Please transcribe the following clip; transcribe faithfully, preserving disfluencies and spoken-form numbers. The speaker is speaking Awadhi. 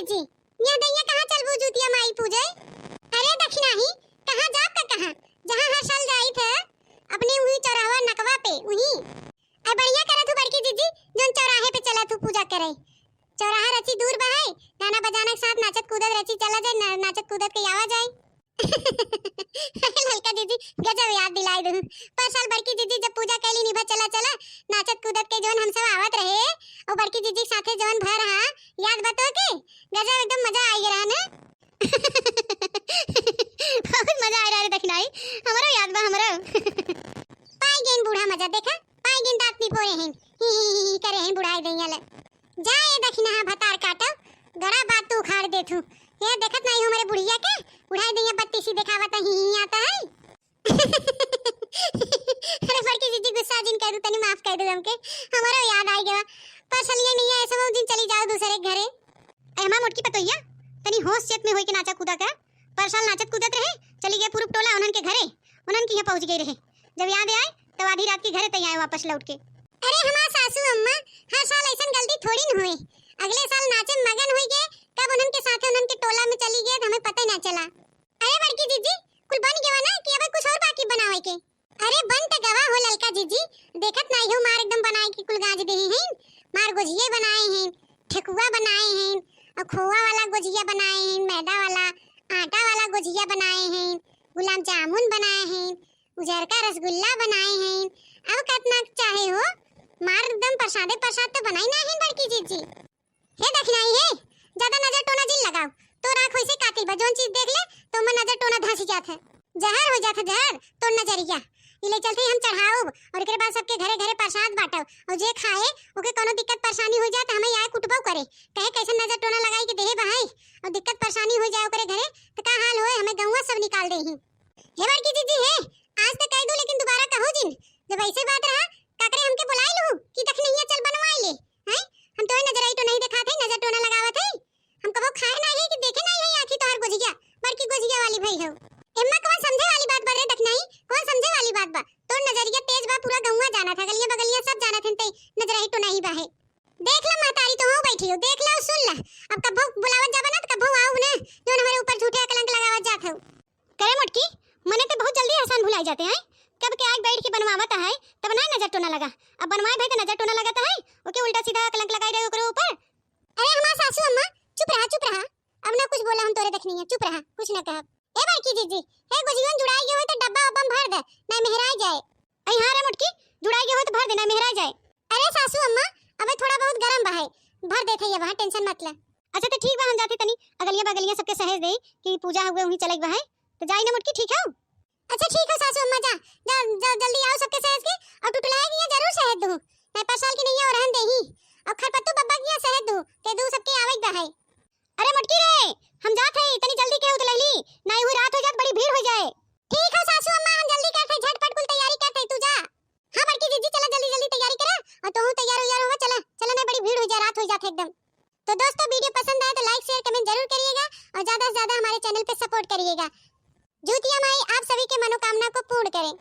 जी, यह दइया कहाँ चलबू जूतिया माई पूजे? अरे दखिनाही, कहाँ जाब का कहाँ? जहाँ हर साल जाई थे, अपने उही चौराहा नकवा पे, उही। अरे बढ़िया करत हूँ बड़की जीजी, जोन चौराहे पे चलत हूँ पूजा करे। चौराहा रची दूर बा है, गाना बजाना के साथ नाचत कूदत रची चला जाए, ना-, नाचत कूदत के आवा जाए। ललका जीजी, गजब याद दिलाई दू। पर साल बड़की जीजी जब पूजा कैली निभा चला चला, नाचत कूदत के जोन हम सब आवत रहे, और बड़की जीजी के साथे जोन भर, हाँ, याद बा तोके? गजब एकदम मजा आई गया ना। बहुत मजा आ रहा है दखिनाही, हमरो याद बा, हमरो। पाई गेन बूढ़ा मजा, देखा, पाई गेन दांत निपोरे हैं, ही, ही, ही, ही करे हैं बुढ़ाई दइया ले। जा ए दखिनहा भतार काटो, गड़ा बात तू उखाड़ देथू। ये देखत नाही हमरे बुढ़िया के, बुढ़ाई दइया बत्तीसी देखावत ही, ही आता है। अरे बड़की जीजी गुस्सा जिन कह दू, तनी माफ कह दू हमके, हमरो याद आई गया। पर चलिए नहीं है, ऐसे वो दिन चली जाओ दूसरे के घरे। ए हमार मोटकी पतोहिया, तनी होश चेत में होई के नाचा कूदा कर। पर साल नाचत कूदत रहे, चली गए पूरब टोला उन्हन के घरे, उन्हन के यहाँ पहुँच गए रहे। जब याद आए तब आधी रात के घरे तई आए वापस लौट के। अरे हमार सासू अम्मा, हर साल ऐसन गलती थोड़ी न होए। अगले साल नाचे में मगन होई गए, कब उन्हन के साथे उन्हन के टोला में चली गए, हमें पता ही ना चला। अरे बड़की जीजी, कुल बन गवा ना कि अबे कुछ और बाकी बनावे के? अरे बन त गवा हो ललका जीजी, देखत नाही हो मार एकदम बनाए के कुल गाज देहे हैं। मार गोझिए बनाए हैं, ठेकुआ बनाए हैं, और खोआ वाला गोझिया बनाए हैं, मैदा वाला, आटा वाला गोझिया बनाए हैं, गुलाब जामुन बनाए हैं, उजरका रसगुल्ला बनाए हैं। अब कतना चाहे हो, मार एकदम प्रसादे प्रसाद तो बनाई ना है बड़की जीजी। हे दखिनाही हे, ज्यादा नजर टोना जिन लगाओ। तोर आँख वैसे कातिल बा, जौन चीज देख ले तो ओमे नजर टोना धंसी जात है। जहर हो जात है जहर तोर नजरिया। ई ले चलते हम चढ़ाउब और एकरे बाद सबके घरे घरे प्रसाद बांटब और जे खाए ओके कोनो दिक्कत परेशानी हो जाए तो हमें आए कुटबो करे, कहे कैसन नजर टोना लगाई के देहे बहाई और दिक्कत परेशानी हो जाए ओकरे घरे तो का हाल होए, हमें गौवा सब निकाल देही। हे बड़की जीजी हे, आज तो कह दू लेकिन दोबारा कहो जिन। जब ऐसे बात रहा, काकरे हमके बुलाई लू कि दखिनहिया चल बनवाई ले, हैं? हम तोहे नजर आई टोनही देखात है, नजर टोना लगावत है। हम कबो खाए नाही है कि देखे नाही है आँखी तोहर गोझिया, बड़की गोझिया वाली भई हो। एम्मा कौन समझे वाली बात बा रे दखिनही, कौन समझे वाली बात बा? तोर नजरिया तेज बा, पूरा गौवा जानत है, गलिया बगलिया सब जानत है, तई नजर आई टोनही बा है। देख ला महतारी, तो हो बैठी हो, देख ला, सुन ला। अब कब्बो बुलावत जाबा ना, तो कब्बो आऊ ना, जौन हमरे ऊपर झूठे कलंक लगावत जात हो। करे मोटकी, मने तो बहुत जल्दी एहसान भुलाई जाते हैं। कब के आग बैठ के बनवावत है, तब ना नजर टोना लगा। अब बनवाए भाई तो नजर टोना लगाता है, ओके उल्टा सीधा कलंक लगाई रहे ओकरे ऊपर। अरे हमार सासू अम्मा, चुप रहा, चुप रहा। अब ना कुछ बोला हम तोरे दखिनही, चुप रहा, कुछ ना कहब। ए बड़की जीजी, हे गोझियन जुड़ाई गए होई तो डब्बा उब्बा में भर दे, ना मेहराई जाए। अई हाँ रे मोटकी, जुड़ाई गए होई तो भर दे, ना मेहराई जाए। अरे सासू अम्मा, अबे थोड़ा बहुत गरम बा है, भर देत है ये वहाँ, tension मत ले। अच्छा तो ठीक बा, हम जाते तनी अगलिया बगलिया सबके सहेज दे कि पूजा हुए वहीं चले बा है, तो जाई ना मोटकी, ठीक है? अच्छा ठीक है सासू अम्मा, जा, जा, जा जल्दी आओ सबके सहेज के, और टुटुलाए के यहाँ जरूर सहेज दू, नहीं पर साल की नहीं और रहन दे ही, और खरपत्तू बब्बा के यहाँ सहेज दू, ते दू सबके आवे बा है। अरे मोटकी रे, हम जात है, तनी जल्दी के उतलैली, नहीं हुई रात हो जात, बड़ी भीड़ हो जाए। ठीक है सासू अम्मा, हम जल्दी करत है, झटपट कुल तैयारी करत है, तू जा। हाँ बड़की जीजी, चला जल्दी जल्दी तैयारी करा, और तू तैयार उयार होवा, चला चला, नहीं बड़ी भीड़ हो जाए, रात हो जात है एकदम। तो दोस्तों, video पसंद आए तो like share comment जरूर करिएगा, और ज्यादा से ज्यादा हमारे channel पे support करिएगा। जूतिया माई आप सभी के मनोकामना को पूर्ण करें।